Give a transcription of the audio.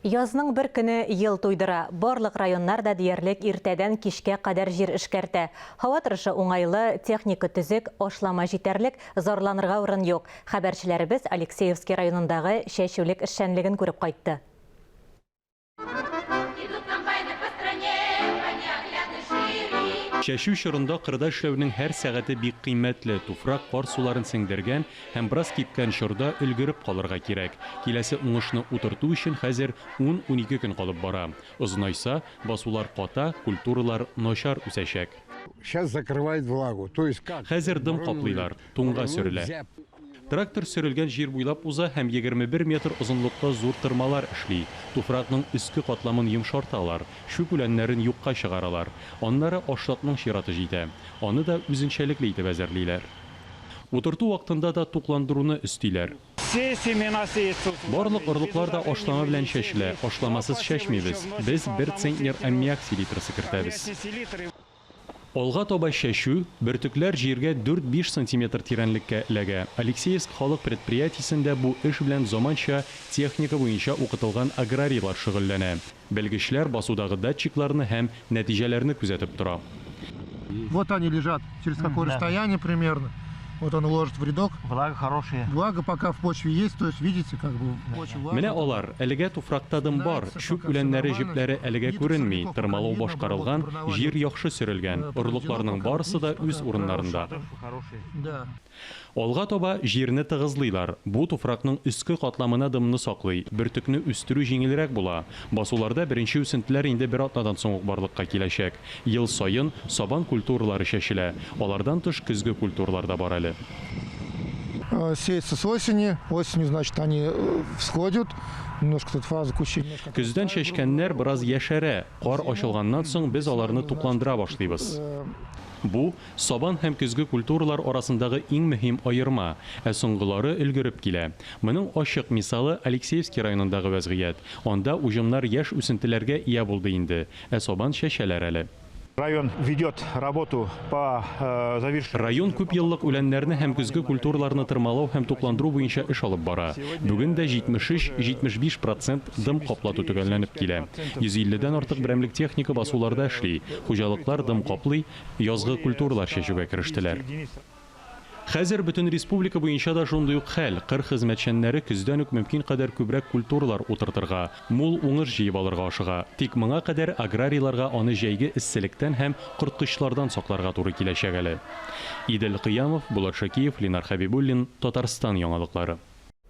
Язның бер көне ел туйдыра. Барлык районнар да диярлек иртәдән кичкә кадәр җир эшкәртә. Һава торышы уңайлы, техника төзек, ашлама җитәрлек, зарланырга урын юк. Хәбәрчеләребез Алексеевский районындагы чәчүлек эшчәнлеген күреп кайтты. Чәчү чорында кырда эшләүнең һәр сәгате бик кыйммәтле, туфрак кар суларын сеңдергән һәм бераз кипкән чорда өлгереп калырга кирәк. Киләсе уңышны утырту өчен хәзер ун-унике көн калып бара. Озынайса, басулар ката, культуралар начар үсәчәк. Сейчас закрывают влагу. То есть как? Хәзер дым каплыйлар, туңга сөрелә. Трактор сөрелгән җир буйлап уза һәм 21 метр озынлыкта зур тырмалар эшли. Туфракның өске катламын йомшарталар, чүп үләннәрен юкка чыгаралар. Аннары ашлыкның чираты җитә. Аны да үзенчәлекле итеп әзерлиләр. Утырту вакытында да тукландыруны өстиләр. Барлык орлыклар да ашлама белән чәчелә, ашламасыз чәчмибез. Без бер центнер аммиак селитрасы кертәбез. Алга таба чәчү, бөртекләр җиргә дүрт-биш сантиметр тирәнлеккә эләгә. Алексеевск халык предприятиесендә бу эш белән заманча техника буенча укытылган аграрийлар шөгыльләнә. Белгечләр басудагы датчикларны һәм нәтиҗәләрне күзәтеп тора. Вот они лежат, через какое расстояние примерно. Вот он ложит в рядок. Влага хорошая. Влага пока в почве есть, то есть видите, как бы почва влажная. Менә алар, әлегә туфракта дым бар, чүп үләннәре җепләре әлегә күренми, тырмалау башкарылган, җир яхшы сөрелгән, орлыкларның барысы да үз урыннарында. Да. Алга таба җирне тыгызлыйлар. Бу туфракның өске катламына дымны саклый, бөртекне үстерү җиңелрәк була. Басуларда беренче үсентеләр инде бер атнадан соң ук барлыкка киләчәк. Ел саен сабан культуралары чәчелә. Алардан тыш көзге культуралар да бар әле. Сеется с осени. Осенью, значит, они всходят. Немножко тут фаза кущения. Көздән чәчкәннәр бераз яшәрә. Кар ачылганнан соң без аларны тукландыра башлыйбыз. Бу, сабан һәм көзге культуралар арасындагы иң мөһим аерма, ә соңгылары өлгереп килә. Моның ачык мисалы, Алексеевский районындагы вәзгыять. Анда уҗымнар яшь үсентеләргә ия булды инде, ә сабан чәчәләр әле. Район ведет работу по завершению. Район күпьеллык үләннәрне һәм көзге культураларны тырмалау һәм тукландыру буенча эш алып бара. Бүген дә 73-75 процент дым каплату төгәлләнеп килә. 150 дән артык берәмлек техника басуларда эшли. Хуҗалыклар дым каплый, язгы культуралар чәчүгә керештеләр. Хәзер бөтен республика буенча да шундый ук хәл, кыр хезмәтчәннәре көздән үк мөмкин кадәр күбрәк культуралар утыртырга, мул уңыш җыеп алырга ашыга. Тик моңа кадәр аграрийларга аны җәйге эсселектән һәм корткычлардан сакларга туры киләчәк әле. Идел Кыямов, Булат Шакиев, Ленар Хәбибуллин, Татарстан яңалыклары.